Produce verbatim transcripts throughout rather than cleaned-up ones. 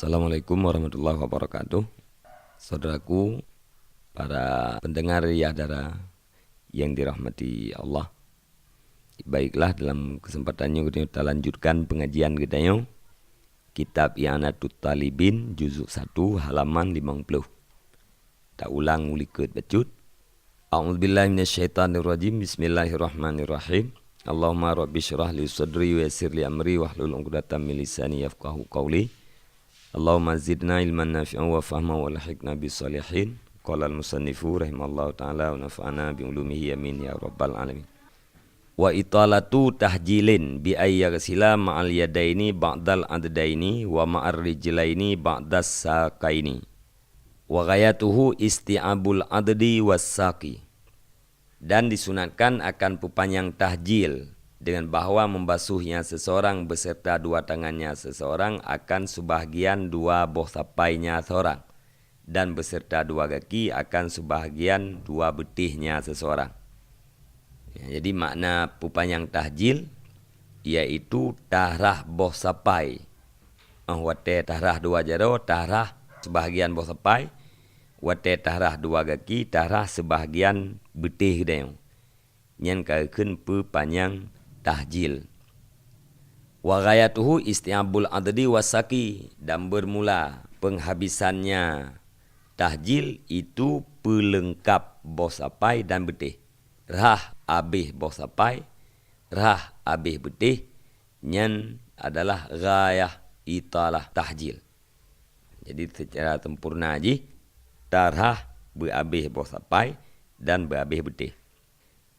Assalamualaikum warahmatullahi wabarakatuh. Saudaraku, para pendengar ya dara yang dirahmati Allah. Baiklah, dalam kesempatan nyoe geutanyoe talanjutkan pengajian geutanyoe kitab I'anatut Talibin juzuk satu halaman limong ploh. Taulang u likot bacut. A'udzubillahi minasyaitonirrajim. Bismillahirrahmanirrahim. Allahumma rabbi syrah li sadri wa yassir li amri wahlul 'uqdatam min lisani yafqahu qawli. Allahumma zidna ilman nafi'an wa fahma wa alhiqna bis salihin. Qala al-musannifu rahimallahu ta'ala wa nafa'ana bi ulumihi amin ya rabbal alamin. Wa italatu tahjilin bi ayyaghsila ma'al yadaini ba'dal addaini wa ma'ar rijlaini ba'das saqaini. Wa ghayatuhu isti'abul addi was saqi. Dan disunatkan akan peupanyang tahjil dengan bahwa membasuhnya seseorang beserta dua tangannya seseorang akan sebahagian dua boh sapainya seorang, dan beserta dua gaki akan sebahagian dua beutihnya seseorang. Ya, jadi makna peupanyang tahjil, yaitu tarhah boh sapai. Ah, watée tarhah dua jaroe, tarhah sebahagian boh sapai, watée tarhah dua gaki, tarhah sebahagian beutih geutanyoe. Nyan ka geukheun peupanyang tahjil. Wa ghayatuhu isti'abul addi was saqi, dan bermula penghabisannya tahjil itu peuleungkap boh sapai dan beutih. Rhah abéh boh sapai, rhah abéh beutih, nyan adalah ghayah italah tahjil. Jadi, secara sempurna jih, tarhah beuabéh boh sapai dan beuabéh beutih.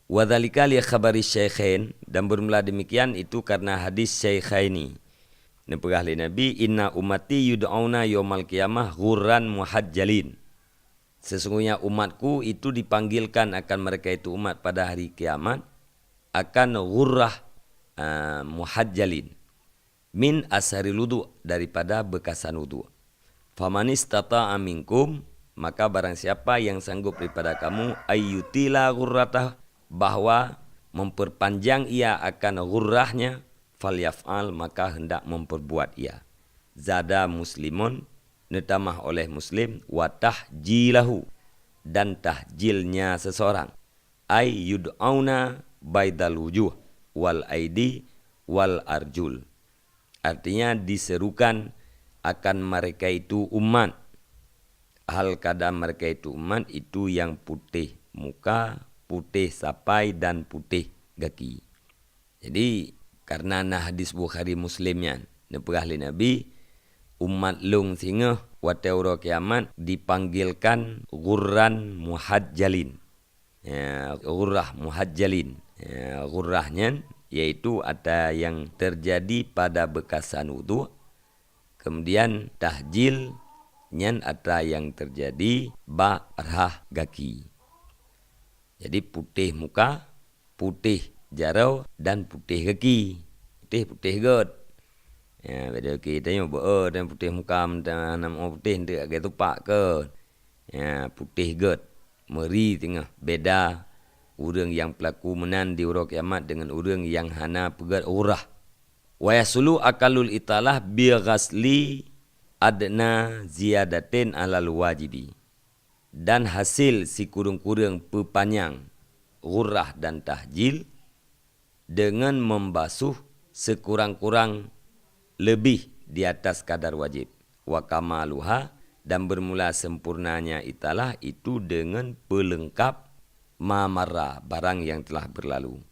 Wa dzalika li khabari syaikhain, dan bermula demikian itu karena hadis syaikhaini. Neupeugah lé Nabi, "Inna ummati yud'auna yaumal qiyamah ghurran muhajjalin." Sesungguhnya umatku itu dipanggilkan akan mereka itu umat pada hari kiamat akan ghurrah, ah, muhajjalin. Min asari wudu, daripada beukasan wudu. Faman istata'a minkum, maka barang siapa yang sanggup daripada kamu, ayyutila ghurratah, bahwa memperpanjang ia akan ghurrahnya, falyaf'al, maka hendak memperbuat ia. Zada muslimun, neutamah oleh Muslim, wa tahjilahu, dan tahjilnya seseorang. Ay yud'auna baidal wujuh wal aidi wal arjul. Artinya diserukan akan mereka itu umat. Hal keadaan mereka itu umat itu yang putih muka, putih sapai dan putih gaki. Jadi, karena na hadis Bukhari Muslim nyan, neupeugah lé Nabi, "Umat lôn singoh watée uroe kiamat dipanggilkan ghurran muhajjalin." Ya, ghurrah muhajjalin. Ya, ghurrah nyan yaitu atra yang terjadi pada beukasan wudu, kemudian tahjil nyan atra yang terjadi bak rhah gaki. Jadi, putéh muka, putéh jaroe, dan putéh gaki. Putéh-putéh gét. Ya, beda gaki tanyoe beu dan putéh muka, meunan putéh, nteuk agak tupak ke. Ya, putéh gét. Meuri teungoh beda ureuëng nyang peulaku meunan di uroe kiamat deungon ureuëng nyang hana peugét ghurrah. Wa yahsulu akalul italah bi ghasli adna ziyadatin alal wajibi. Dan hasil sikureueng-kureueng peupanyang ghurrah dan tahjil deungon membasuh sekurang-kurang leubeh di atas kadar wajib. Wa kamaluha, dan bermula sempurnanya italah itu deungon peuleungkap ma marra, barang yang telah berlalu.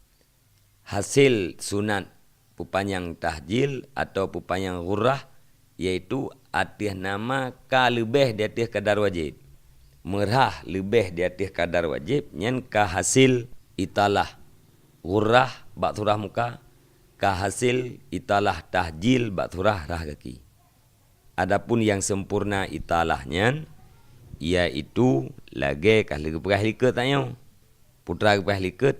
Hasil sunat peupanyang tahjil atau peupanyang ghurrah, yaitu ateueh nama ka leubeh di ateueh kadar wajib. Meurhah leubeh di ateueh kadar wajib, nyan ka hasil italah ghurrah bak surah muka, ka hasil italah tahjil bak surah rhah gaki. Adapun nyang sempurna italah nyan, yaitu lagée ka lheueh geupeugah likot tanyoe. Peue teuma geupeugah likot,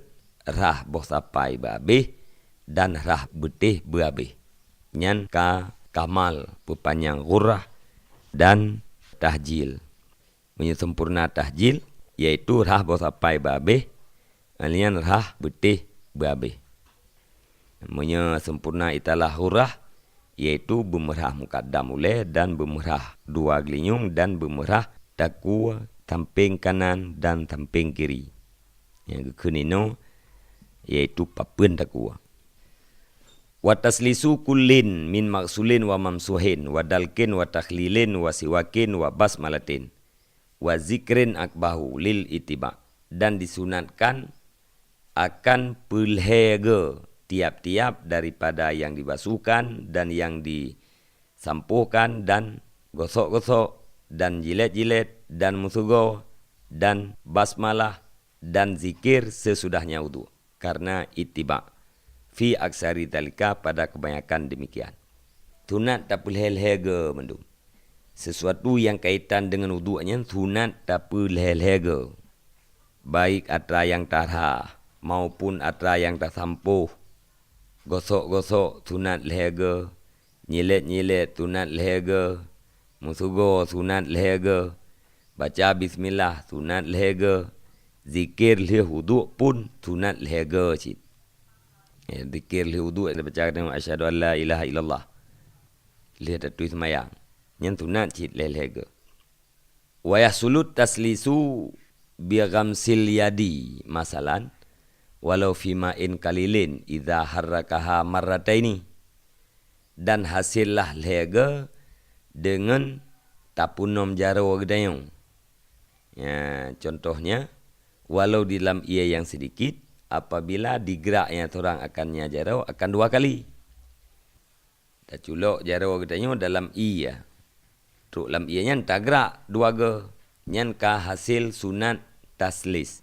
rhah boh sapai beuabéh dan rhah beutih beuabéh. Nyan ka kamal peupanyang ghurrah dan tahjil. Meunyoe sempurna tahjil, yaitu rhah boh sapai beuabéh, nyan rhah beutih beuabéh. Meunyoe sempurna italah ghurrah, yaitu beumeurhah mukaddam ulée dan beumeurhah dua geulinyueng dan beumeurhah takue sampéng kanan dan sampéng kiri. Nyang geukheun inoe, yaitu papeuen takue. Wa taslisu kullin min maksulin wa mamsuhin, wa dalkin wa takhlilin wa siwakin wa basmalatin, wa zikrin akbahu lil ittiba, dan disunatkan akan peulhée geu tiap-tiap daripada yang dibasuhkan dan yang disampohkan dan gosok-gosok dan jilet-jilet dan meusugoe dan basmalah dan zikir sesudahnya uduk, karena ittiba, fi aksari dzalika, pada kebanyakan demikian. Sunat tapeulhée-lhée geu mandum. Sesuatu nyang kaitan deungon uduk nyan sunat tapeulhée-lhée geu. Baik atra nyang tarhah maupun atra nyang tasampoh. Gosok-gosok sunat lhée geu, nyilet-nyilet sunat lhée geu, meusugoe sunat lhée geu, baca bismillah sunat lhée geu, zikir lheueh uduk pun sunat lhée geu cit. Ya, zikir lheueh uduk, baca, "Asyhadu an la ilaha illallah." Lheueh tatuih seumayang. Nyan sunat cit lhée-lhée geu. Wa yahsulut taslisu bi ghamsil yadi, masalan, walau fi ma'in qalilin idza harrakaha marrataini. Dan hasil lah lhée geu deungon tapeunom jaroe geutanyoe. Ya, contohnya, walau di dalam ié nyang sidikit, apabila digrak nyang seurang akan nya jaroe akan dua kali. Taculok jaroe geutanyoe dalam ié. Trok lam ié nyan tagrak dua geu. Nyan ka hasil sunat taslis.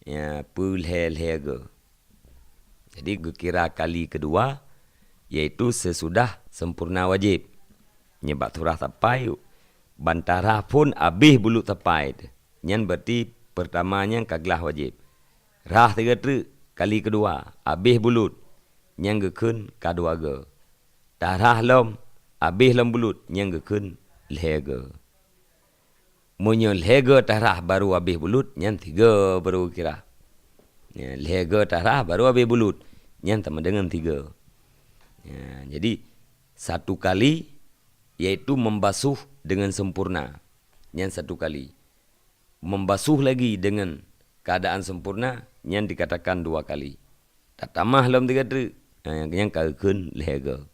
Ya, peulhée-lhée geu. Jadi, geukira kali keudua, yaitu sesudah sempurna wajéb. Nyan bak surah sapai, ban tarhah phon abéh bulut sapai teuh. Nyan berarti peurtama nyan ka glah wajéb. Rhah sigoe treuk kali keudua, abéh bulut, nyan geukheun ka dua geu. Tarhah lom, abéh lom bulut, nyan geukheun lhée geu. Meunyoe lhée geu tarhah baru abéh bulut, nyan sigoe baru geukira. Ya, lhée geu tarhah baru abéh bulut, nyan sama dengan sigoe. Ya, jadi, satu kali, yaitu membasuh dengan sempurna. Nyan satu kali. Membasuh lagi dengan keadaan sempurna, nyan dikatakan dua kali. Tatamah lom tiga treuk, ha, nyang, nyang ka geukheun lhée geu.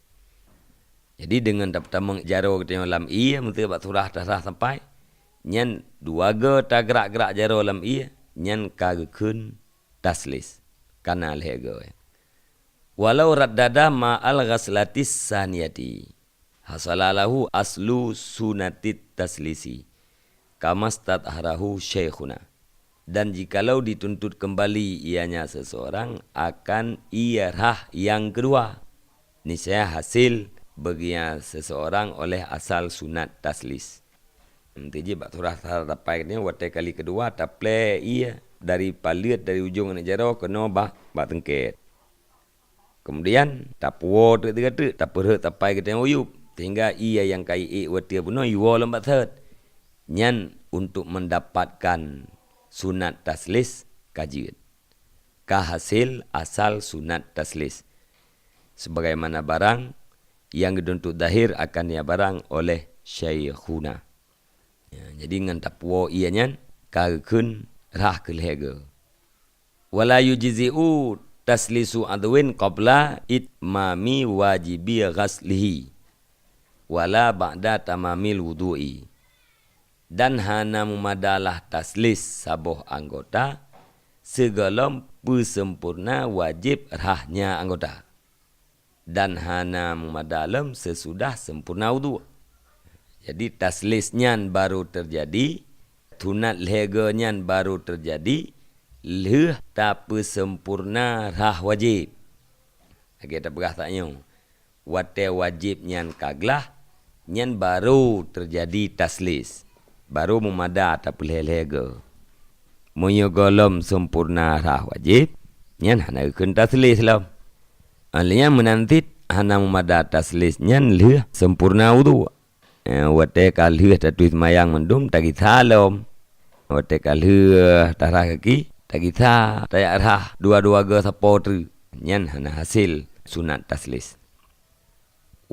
Jadi, deungon tapeutamong jaroe geutanyoe lam ié, meuseu bak surah tarhah sapai, nyan dua geu tagrak-grak jaroe lam ié, nyan ka geukheun taslis, kana lhée geu. Walau raddada ma'al ghaslatis saniyati, hasala lahu aslu sunatit taslisi, kamastatharahu syaikhuna. Dan jikalau dituntut kembali ianya seseorang akan ié rhah nyang keudua, niscaya hasil beuginya seseorang oleh asal sunat taslis. Nanti jih bak surah sapai nyoe, watée kali keudua taplée ié dari paleuet, dari ujong aneuk jaroe keunoe bak, bak teungkét. Keumudian, tapuwoe treuk-treuk, tapeurhot sapai geutanyoe u yup, sehingga ié nyang ka iék watée bunoe iwoe lom bak seuhet. Nyan untuk mendapatkan sunat taslis ka jeuet. Ka hasil asal sunat taslis. Sebagaimana barang nyang geutuntut zahir akan nia barang oleh syaikhuna. Ya, jadi ngon tapuwoe ié nyan ka geukheun rhah keu lhée geu. Wala yujzi'u taslisu adwin qabla itmami wajibi ghaslihi, wala ba'da tamamil wudu'i. Dan hana meumadalah taslis saboh anggota sigohlom peuseumpurna wajéb rhah nya anggota. Dan hana meumada lom seusudah seumpurna udhu. Jadi, taslis nyan baru teujadi, sunat lhée geu nyan baru teujadi, lheueh tapeuseumpurna rhah wajéb. Lagée tapeugah tanyoe, watée wajéb nyan ka glah, nyan baru teujadi taslis, baru meumada tapeulhée-lhée geu. Meunyoe gohlom seumpurna rhah wajéb, nyan hana geukheun taslis lom. Óh lheueh nyan meunan cit hana meumada taslis nyan lheueh seumpurna udhu. Eh, watée ka lheueh tatuih seumayang mandum tagisa lom. Watée ka lheueh tarhah gaki, tagisa tajak rhah dua-dua geu sapo treuk. Nyan hana hasé sunat taslis.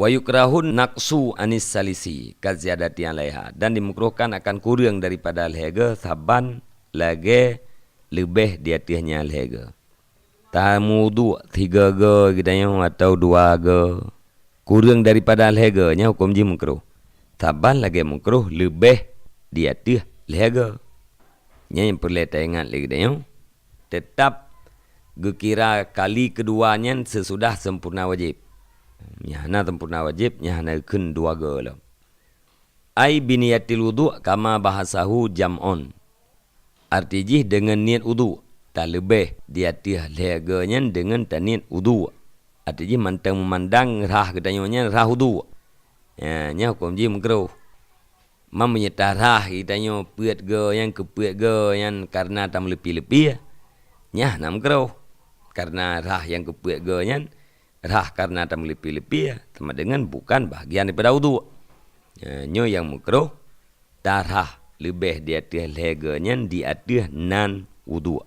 Wa yukrahun naqsu anis salisi ka ziyadati alaiha, dan dimakruhkan akan kureueng daripada lhèe geu saban lagèe leubeh di ateueh nyang lhèe geu. Tameuwudhu sigoe geu geutanyoe atawa dua geu, kureueng daripada lhèe geu, nyan huköm jih makruh. Saban lagèe makruh leubeh di ateueh lhèe geu. Nyan nyang peureulèe taingat lé geutanyoe, teutap geukira kali keudua nyan seusudah sempurna wajéb. Nyang hana sempurna wajéb, nyan hana geukheun dua geu lom. Ai biniyatil wudhu kama bahasahu jam'on. Arti jih deungon niet wudhu, taleubeh di ateueh lhèe geu nyan deungon taniet wudhu. Arti jih mantong meumandang rhah geutanyoe nyan rhah wudhu. Ya, nyan huköm jih makruh. Man meunyoe tarhah geutanyoe peuet geu nyan keu peuet geu nyan kareuna tameuleupi-leupi, nyan hana makruh. Kareuna rhah nyang keu peuet geu nyan, rhah kareuna tameuleupi-leupi, sama deungon bukan bahagian daripada wudhu. Ya, nyoe nyang makruh, tarhah leubeh di ateueh lhèe geu nyan di ateueh nan wudhu.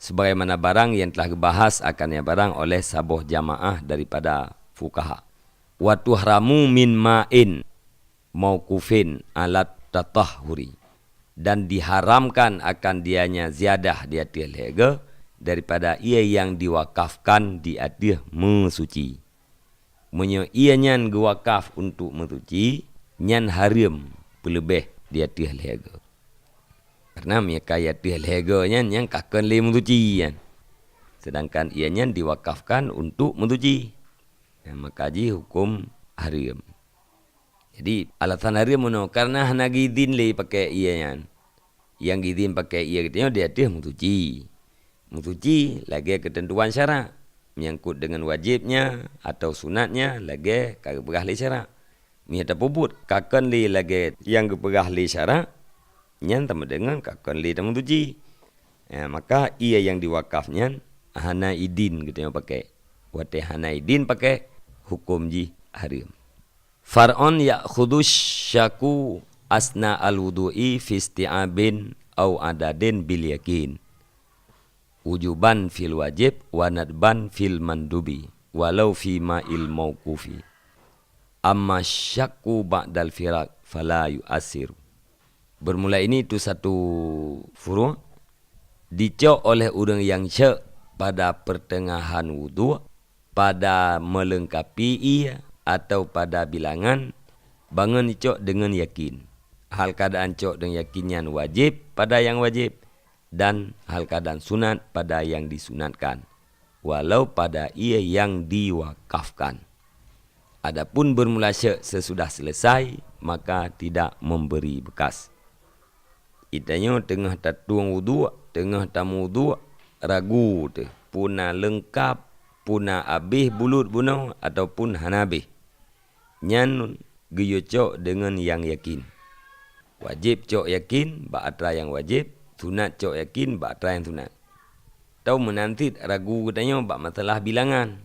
Sebagaimana barang nyang telah geubahas akan nyan barang oleh saboh jamaah daripada fukaha. Wa tuhramu min ma'in mauqufin alat tatahhuri, dan diharamkan akan dianya ziyadah di ateueh lhèe geu daripada ié nyang diwakafkan di ateueh meusuci. Meunyoe ié nyan geuwakaf untuk meusuci, nyan hareuem peuleubeh di ateueh lhèe geu. Kareuna meunyoe ka di ateueh lhèe geu nyan, nyan ka kon lé meusuci nyan. Seudangkan ié nyan diwakafkan untuk meusuci. Nah, maka jih huköm hareuem. Jadi, alasan hareuem meunoe, kareuna hana geuidhin lé pakèk ié nyan. Nyang geuidhin pakèk ié geutanyoe di ateueh meusuci. Meusuci lagèe keuteuntuan syarak, menyangkut deungon wajéb nyan atawa sunat nyan lagèe ka geupeugah lé syarak. Meunyoe tapeubuet ka kon lé lagèe nyang geupeugah lé syarak, nyan sama deungon ka kon lé tameusuci. Ya, maka ié nyang diwakaf nyan hana idhin geutanyoe pakèk. Watèe hana idhin pakèk, huköm jih hareuem. Far'on ya'khudhu syakku asna al-wudhu'i fi isti'abin au adadin bil yakin. Wujuban fil wajib wa nadban fil mandubi, walau fi ma'il mauqufi. Amma syakku ba'dal firaq fala yu'assiru. Bermula ini tu satu furu', dicok oleh ureuëng nyang syek pada pertengahan wudhu, pada meulengkapi ié, atau pada bilangan, bangon icok deungon yakin. Hal keadaan cok deungon yakin nyan wajéb pada nyang wajéb, dan hal keadaan sunat pada nyang disunatkan, walau pada ié nyang diwakafkan. Adapun bermula syek sesudah selesai, maka tidak memberi bekas. Geutanyoe teungoh tatueng wudhu, teungoh tameuwudhu, ragu teuh, peue na leungkab, peue na abéh bulut bunoe ataupun hana abéh. Nyan geuyue cok deungon nyang yakin. Wajéb cok yakin bak atra nyang wajéb, sunat cok yakin bak atra nyang sunat. Tau meunan cit ragu geutanyoe bak masalah bilangan.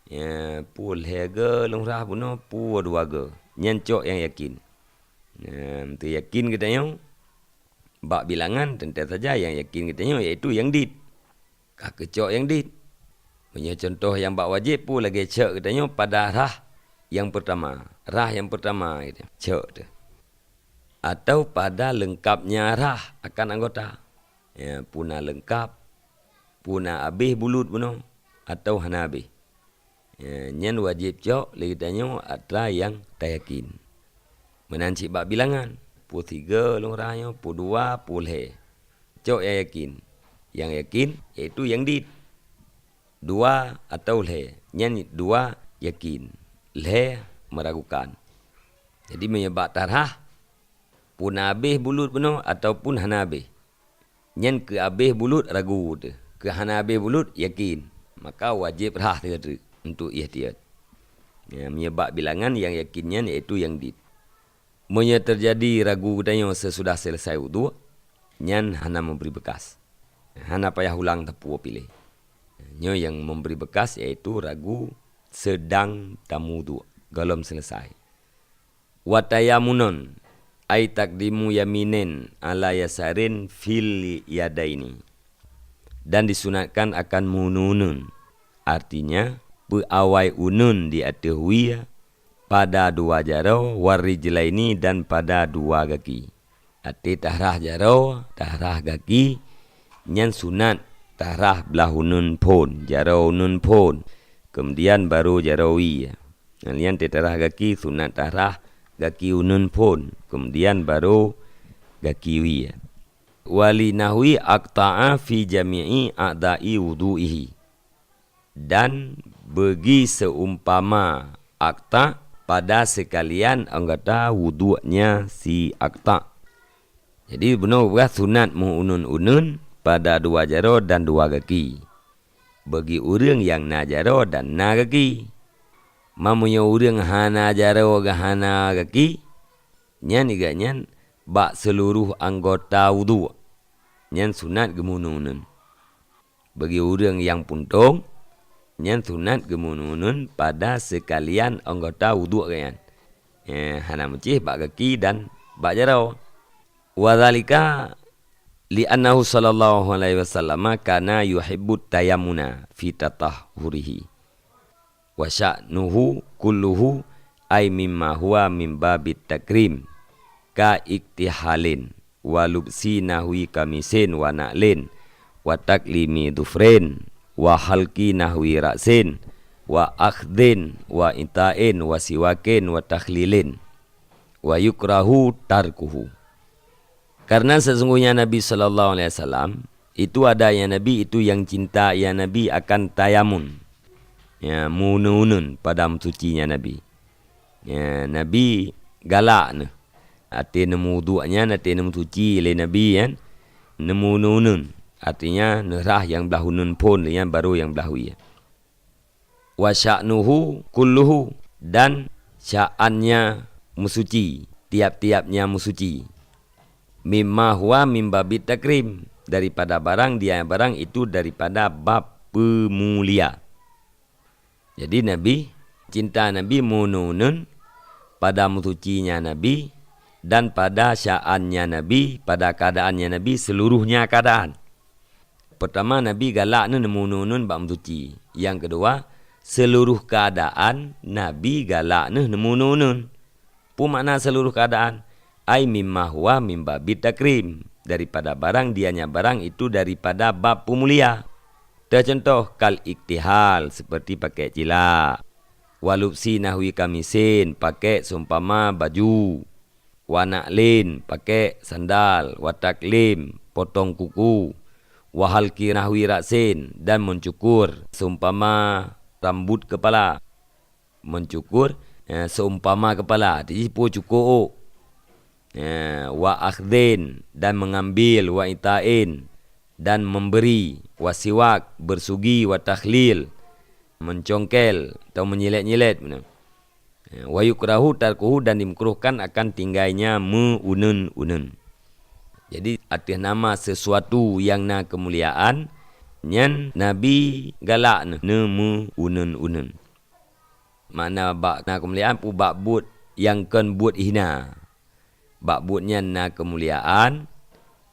Ya, peue lhèe geu lôn rhah bunoe, peue dua geu. Nyan cok nyang yakin. Ya, meuteuyakin geutanyoe bak bilangan, teuntèe saja nyang yakin geutanyoe, yaitu nyang dit. Ka keucok nyang dit. Meunyoe cuntoh nyang bak wajéb peue lagèe cok geutanyoe pada rhah nyang peurtama. Rhah nyang peurtama geutanyoe cok teuh. Atau pada leungkabnya rhah akan anggota. Ya, peue na leungkab, peue na abéh bulut bunoe, atau hana abéh. Ya, nyan wajéb cok lé geutanyoe atra nyang tayakin. Meunan cit bak bilangan, peue sigoe lôn rhah nyoe, peue dua, peue lhèe. Cok nyang yakin. Nyang yakin, yaitu nyang dit. Dua atau lhèe, nyan dua yakin. Lhèe meragukan. Jadi, meunyoe bak tarhah, peue na abéh bulut bunoe ataupun hana abéh. Nyan keu abéh bulut ragu teuh, keu hana abéh bulut yakin. Maka wajéb rhah sigoe teuk untuk ihtiyat. Ya, meunyoe bak bilangan nyang yakin nyan yaitu nyang dit. Meunyoe teujadi ragu geutanyoe sesudah selesai wudhu, nyan hana memberi bekas. Hana payah ulang teupeu piléh. Nyoe nyang memberi bekas yaitu ragu sedang tameuwudhu, gohlom selesai. Wa tayamunon, ai takdimu yaminen ala yasarin fil yadaini. Dan disunatkan akan meuuneun-uneun, artinya peuawai uneun di ateueh wie pada dua jaroe, warijlaini, dan pada dua gaki. Até tarhah jaroe, tarhah gaki, nyan sunat tarhah blah uneuen phon, jaroe uneuen phon, kemudian baru jaroe wie. Nyan até tarhah gaki sunat tarhah gaki uneuen phon, kemudian baru gaki wie. Wali nahwi aqta'a fi jami'i a'dha'i wudhu'ihi. Dan bagi seumpama aqta' pada seukalian anggota wudhunya si aqta'. Jadi, bunoe geupeugah sunat meuuneuen-uneuen pada dua jaroe dan dua gaki. Bagi ureuëng nyang na jaroe dan na gaki. Ma meunyoe ureuëng hana jaroe, hana gaki, nyan iga nyan bak seuluruh anggota wudhu. Nyan sunat geumeuuneuen-uneuen. Bagi ureuëng nyang puntông, nyan sunat geumeuuneuen-uneuen pada seukalian anggota wudhu geuh nyan. Eh, hana meucéh bak gaki dan bak jaroe. Wa dzalika li'annahu sallallahu alaihi wasallama kana yuhibbut tayammuna fi tatahhurihi. Wa sya'nuhu kulluhu, ay mimma huwa min babit takrim, ka iktihalin, wa lubsi nahwi kamisin wa na'lin, wa taklimi dhufrin, wa halqi nahwi ra'sin, wa akhdhin, wa ita'in, wa siwakin, wa takhlilin, wa yukrahu tarkuhu. Karena sesungguhnya Nabi sallallahu alaihi wasallam itu ada ya Nabi itu yang cinta ya Nabi akan tayamun. Ya, meuuneuen-uneuen pada meusucinya Nabi. Ya, Nabi galak neuh. Até neumeuwudhu nyan, até neumeusuci lé Nabi nyan, neumeuuneuen-uneuen. Artinya, neurhah nyang blah uneuen phon, lé nyan baru nyang blah wie. Wa sya'nuhu kulluhu, dan sya'annya meusuci, tiap-tiapnya meusuci. Mimma huwa min babit takrim, daripada barang, dia barang itu daripada bab peumulia. Jadi Nabi, cinta Nabi meuuneuen-uneuen pada meusucinya Nabi dan pada sya'annya Nabi, pada keadaannya Nabi, seluruhnya keadaan. Pertama, Nabi galak neuh neumeuuneuen-uneuen bak meusuci. Nyang keudua, seluruh keadaan Nabi galak neuh neumeuuneuen-uneuen. Peue makna seluruh keadaan? Ai mimma huwa min babit takrim, daripada barang dianya barang itu daripada bab peumulia. Teucontoh kal iktihal, seperti pakai cilak. Walubsi nahwi kamisin, pakai seumpama baju. Wa na'lin, pakai sandal. Wa taklim, potong kuku. Wa halqi nahwi ra'sin, dan mencukur seumpama rambut kepala. Mencukur, eh, seumpama kepala, jadi peue cukur ôk. Eh, wa akhdhin, dan mengambil, wa ita'in, dan memberi, wa siwak, bersugi, wa takhlil, mencongkel atau menyilét-nyilét. Eh, wa yukrahu tarkuhu, dan dimakruhkan akan tinggaina meuuneuen-uneuen. Jadi, ateueh nama sesuatu nyang na keumuliaan, nyan Nabi galak neuh neumeuuneuen-uneuen. Makna bak na keumuliaan peue? Bak buet nyang kon buet hina. Bak buet nyan na keumuliaan,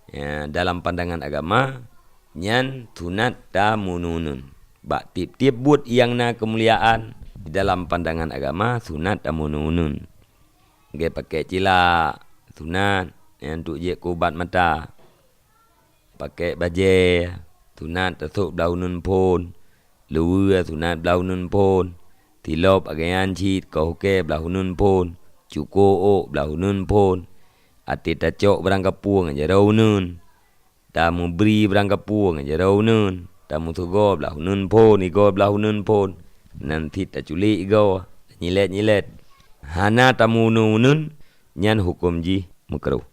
ya, dalam pandangan agama, nyan sunat tameuuneuen-uneuen. Bak tiep-tiep buet nyang na keumuliaan, dalam pandangan agama, sunat tameuuneuen-uneuen. Lagèe pakai cilak, sunat, nyan untuk jeuet keu ubat mata. Pakai bajèe, sunat tasôk blah uneuen phon. Luweue sunat blah uneuen phon. Tilop lagèe nyan cit, keu hukèe blah uneuen phon. Cukur ôk blah uneuen phon. Até tacok barang kapue ngon jaroe uneuen. Tameubri barang kapue ngon jaroe uneuen. Tameuseugoe blah uneuen phon, igoe blah uneuen phon. Nan cit taculik igoe, nyilét-nyilét. Hana tameuuneuen-uneuen, nyan huköm jih meukruh.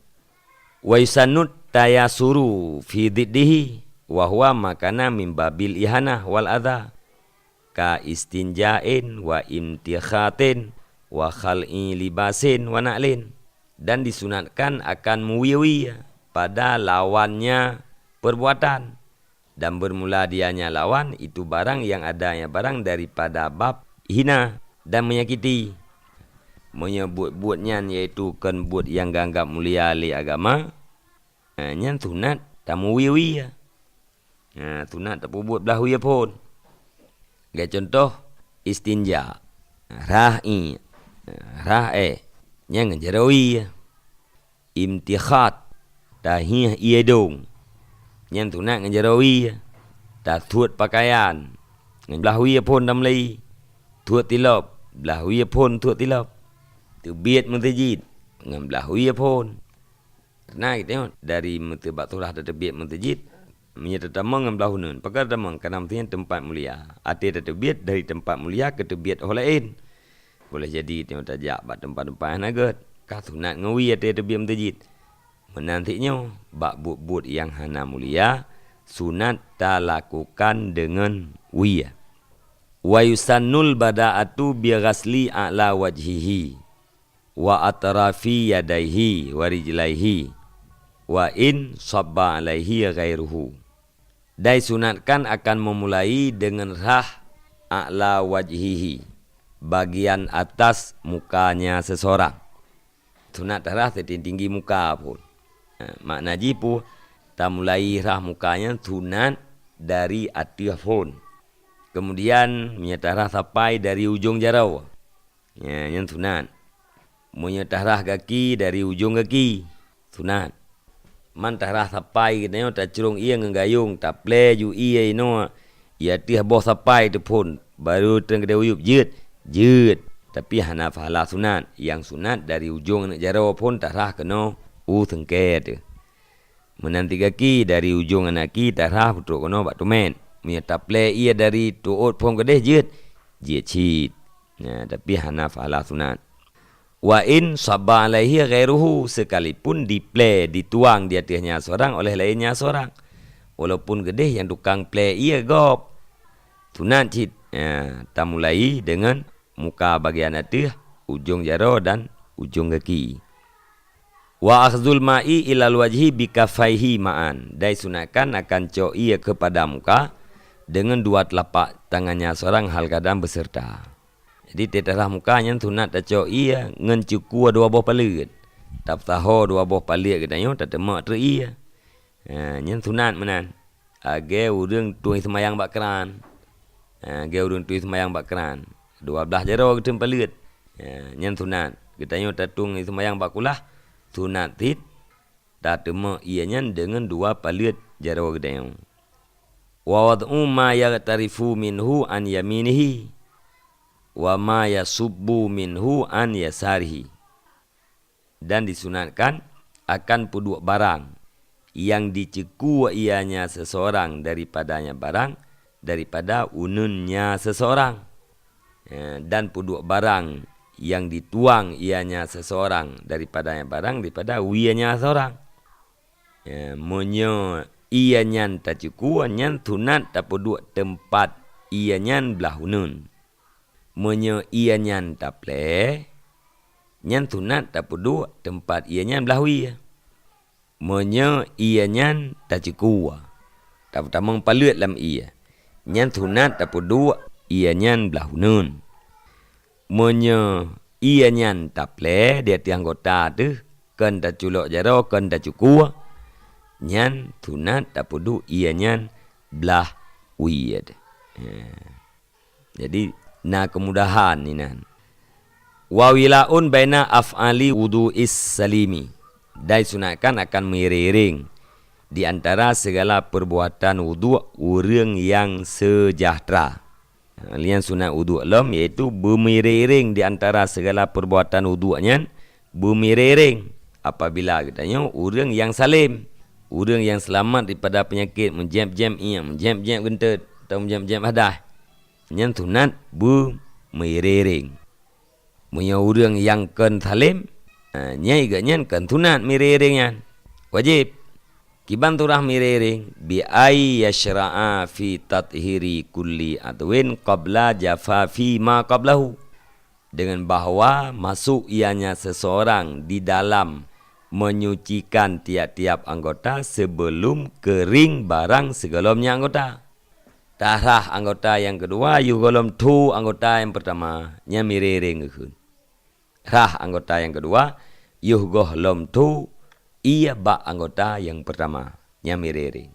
Wa yusannut tayasuru fi diddihi, wa huwa ma kana min babil ihanah wal adha, ka istinja'in wa imtikhatin wa khal'i libasin wa na'lin. Dan disunatkan akan meuwie-wie pada lawannya perbuatan. Dan bermula dianya lawan itu barang yang adanya barang daripada bab hina dan menyakiti. Meunyoe buet-buet nyan yaitu kon buet nyang geuanggab mulia lé agama, ha, nyan sunat tameuwie-wie. Ha, sunat tapeubuet blah wie phon. Lagèe contoh, istinja. Rhah iék. Rhah éh, nyan ngon jaroe wie. Imtikhat, tahieh ie dong. Nyan sunat ngon jaroe wie. Tathuet pakaian, ngon blaih wie phon tamulai. Thuet tilop, blaih wie phon thuet tilop. Teubiet meuseujid, ngon blaih wie phon. Karena geutanyoe dari meute-, bak surah tateubiet meuseujid, meunyoe tatamong ngon blaih uneuen, pakon tatamong? Karena meuseujid teumpat mulia. Até tateubiet dari teumpat mulia keu teubiet ho laén. Boleh jadi tanyoe tajak bak teumpat-teumpat nyang hana gét, ka sunat ngon wie até teubiet meuseujid. Meunan cit nyoe, bak buet-buet nyang hana mulia, sunat talakukan deungon wie. Wa yusannul bada'atu bi ghasli a'la wajhihi wa atrafi yadaihi wa rijlaihi, wa in sabba alaihi ghairuhu. Disunatkan akan memulai dengan rhah a'la wajhihi, bagian atas mukanya seseorang. Sunat tarhah seutinggi-tinggi muka phon. Ha, makna jih peue? Tamulai rhah muka nyan sunat dari ateueh phon. Kemudian, meunyoe tarhah sapai dari ujong jaroe. Ya, nyan sunat. Meunyoe tarhah gaki dari ujong gaki, sunat. Man tarhah sapai geutanyoe tacurong ie ngon gayong, taplé ju ie inoe, ie ateueh boh sapai teuphon, barô treun keudeh uyueb jeuet, jeuet. Tapi hana pahala sunat. Nyang sunat dari ujong aneuk jaroe phon tarhah keunoe u seungkée teuh. Meunan cit gaki, dari ujong aneuk gaki tarhah peutrok keunoe bak tumét. Meunyoe taplé ie dari tuôt phon keudeh jeuet, jeuet cit. Nah, tapi hana pahala sunat. Wa in sabba alaihi ghairuhu, sekalipun diplé, dituang di ateueh nyan seurang oleh laén nyan seurang. Walaupun keudeh nyang tukang plé ie gob. Sunat cit. Nah, tamulai deungon muka bagian ateueh, ujong jaroe dan ujong gaki. Wa akhdhul ma'i ilal wajhi bi kaffaihi ma'an. Disunatkan akan cok ie keupada muka deungon dua teulapak tangan nyan seurang hal gadang beuseureuta. Jadi, teutarhah muka nyan sunat tacok ie ngon cukue dua boh paleuet. Tapeusaho dua boh paleuet geutanyoe tateumok treuk ie. Ha, nyan sunat meunan. Lagée ureuëng tueng seumayang bak kran. Ha, lagée ureuëng tueng seumayang bak kran. Dua blaih jaroe geuteun paleuet. Ha, nyan sunat. Geutanyoe tatueng seumayang bak kulah, sunat cit tateumok ie nyan deungon dua paleuet jaroe geutanyoe. Wa wad'u ma yaghtarifu minhu an yaminihi, wa ma yasubbu minhu an yasarihi. Dan disunatkan akan peuduek barang nyang dicukue ie nyan seseorang daripada nyan barang, daripada uneuen nyan seseorang. Ya, dan peuduek barang nyang dituang ie nyan seseorang daripada nyan barang, daripada wie nyan seseorang. Ya, meunyoe ie nyan tacukue, nyan sunat tapeuduek teumpat ie nyan blaih uneuen. Meunyoe ie nyan taplé, nyan sunat tapeuduek teumpat ie nyan blaih wie. Meunyoe ie nyan tacukue, tapeutamong paleuet lam ie, nyan sunat tapeuduek ie nyan blaih uneuen. Meunyoe ie nyan taplé di ateueh anggota teuh, kon taculok jaroe, kon tacukue, nyan sunat tapeuduek ie nyan blaih wie. Ya. Jadi, na keumudahan inan. Wa wila'un baina af'ali wudhu'is salimi. Disunatkan akan meuiréng-iréng di antara segala perbuatan wudhu ureuëng nyang seujahteura. Nyan sunat wudhu lom, yaitu beumeuiréng-iréng di antara segala perbuatan wudhu nyan, beumeuiréng-iréng. Apabila geutanyoe ureuëng nyang salem, ureuëng nyang seulamat daripada peunyakét, meujép-jép iék, meujép-jép geunteut, atau meujép-jép hadah, nyan sunat beumeuiréng-iréng. Meunyoe ureuëng nyang kon salem, ha, nyan geuh nyan kon sunat meuiréng-iréng nyan. Wajéb. Kiban surah meuiréng-iréng, bi ay yashra'a fi tathiri kulli adwin qabla jafafi ma qablahu. Dengan bahwa masuk ianya seseorang di dalam menyucikan tiap-tiap anggota sebelum kering barang sigohlom nyan anggota. Tarhah anggota nyang keudua yoh gohlom tho anggota nyang peurtama, nyan meuiréng-iréng geukheun. Rhah anggota nyang keudua yoh gohlom tho ie bak anggota nyang peurtama, nyan meuiréng-iréng.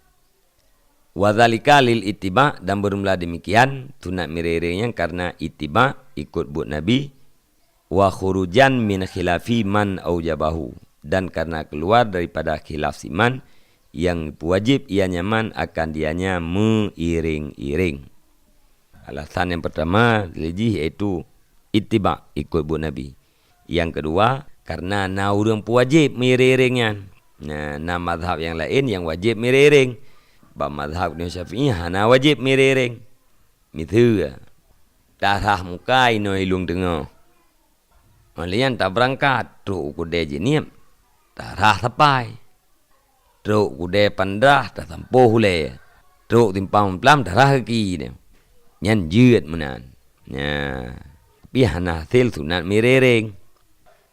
Wa dzalika lil ittiba, dan beurmula demikian sunat meuiréng-iréng nyan kareuna ittiba, ikot buet Nabi, Wa khurujan min khilafi man aujabahu, dan karena keluar daripada khilaf si man yang peuwajéb ianya man akan dianya meuiréng-iréng. Alasan nyang pertama lé jih yaitu ittiba, ikot buet Nabi. Nyang keudua, karena na ureuëng peuwajéb meuiréng-iréng nyan. Na, na mazhab nyang laén nyang wajéb meuiréng-iréng. Bak mazhab Imam Syafi'i hana wajéb meuiréng-iréng. Miseue, tarhah muka inoe i lueng teungoh. Óh lheueh nyan tabeurangkat, trok u keudè Jeunieb, tarhah sapai. Trok u keudè Pandrah, tasampôh ulèe. Trok simpang Plam, tarhah kaki. Nyan jeuet meunan. Nya, tapi hana hasé sunat meuiréng-iréng.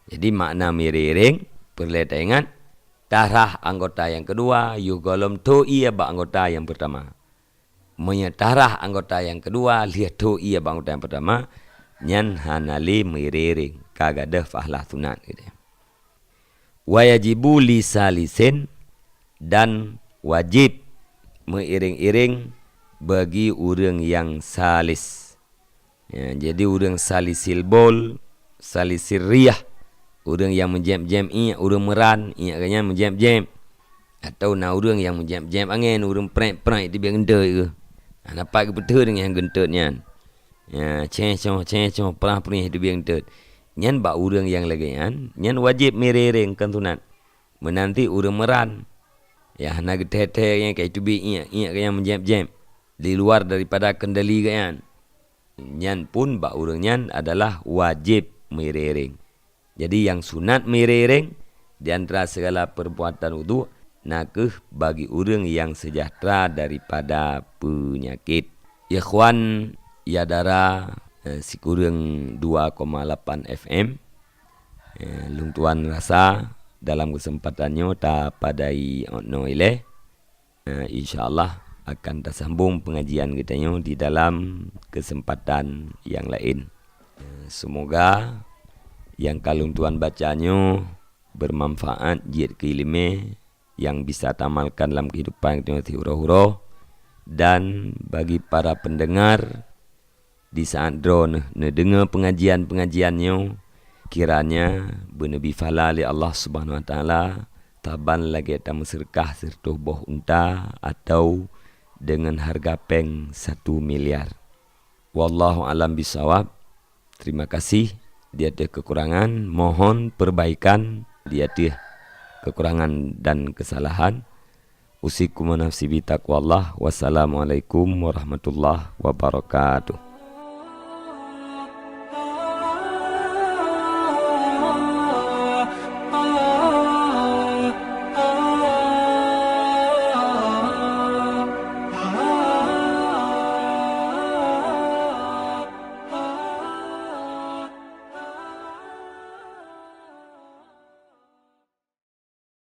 Jadi, makna meuiréng-iréng, peureulèe taingat, tarhah anggota nyang keudua, yoh gohlom thô ié bak anggota nyang peurtama. Meunyoe tarhah anggota nyang keudua lheueh thô ié bak anggota nyang peurtama, nyan hana lé meuiréng-iréng, ka gadôh pahala sunat geuh. Wa yajibu li salisin, dan wajéb meuiréng-iréng bagi ureuëng nyang salis. Ya, jadi ureuëng salisil bol, salisil riyah, ureuëng nyang meujép-jép iék, ureuëng meuran, iék geuh nyan meujép-jép. Atawa na ureuëng nyang meujép-jép angén, ureuëng prek-prek teubiet geunteut geuh. Hana pat geupeuteuh deungon nyang geunteut nyan. Ya, céh-coh, céh-coh, prah-prih teubiet geunteut. Nyan bak ureuëng nyang lagée nyan, nyan wajéb meuiréng-iréng, kon sunat. Meunan cit ureuëng meuran, ya, hana geuthée-thée nyang ka teubiet iék, iék geuh nyan meujép-jép di luar daripada keundali geuh nyan. Nyan pun bak ureuëng nyan adalah wajéb meuiréng-iréng. Jadi, nyang sunat meuiréng-iréng di antara segala perbuatan udhu, na kheueh bagi ureuëng nyang seujahteura daripada peunyakét. Ikhwan, ya dara, eh, sikureueng dua koma lapan F M, eh, lôn tuan rasa dalam keuseumpatan nyoe tapadai 'oh noe ilée. Eh, insya Allah akan tasambong peungajian geutanyoe di dalam keuseumpatan nyang laén. Eh, seumoga nyang ka lôn tuan baca nyoe beumanfaat jeuet keu iéleumé nyang bisa taamalkan lam keuhidupan geutanyoe siuroe-uroe, dan bagi para peundeungar, di saát droeneuh neudeungoe peungajian-peungajian nyoe, kiranya beuneubi pahala lé Allah Subhanahu Wa Taala saban lagée tameuseudeukah sireutôh boh unta atawa deungon hareuga péng satu miliar. Wallahu a'lam bissawab. Terima kasih di ateueh keukurangan, mohon perbaikan di ateueh keukurangan dan keusalahan. Usikum wa nafsi bi taqwallah. Wassalamualaikum warahmatullahi wabarakatuh.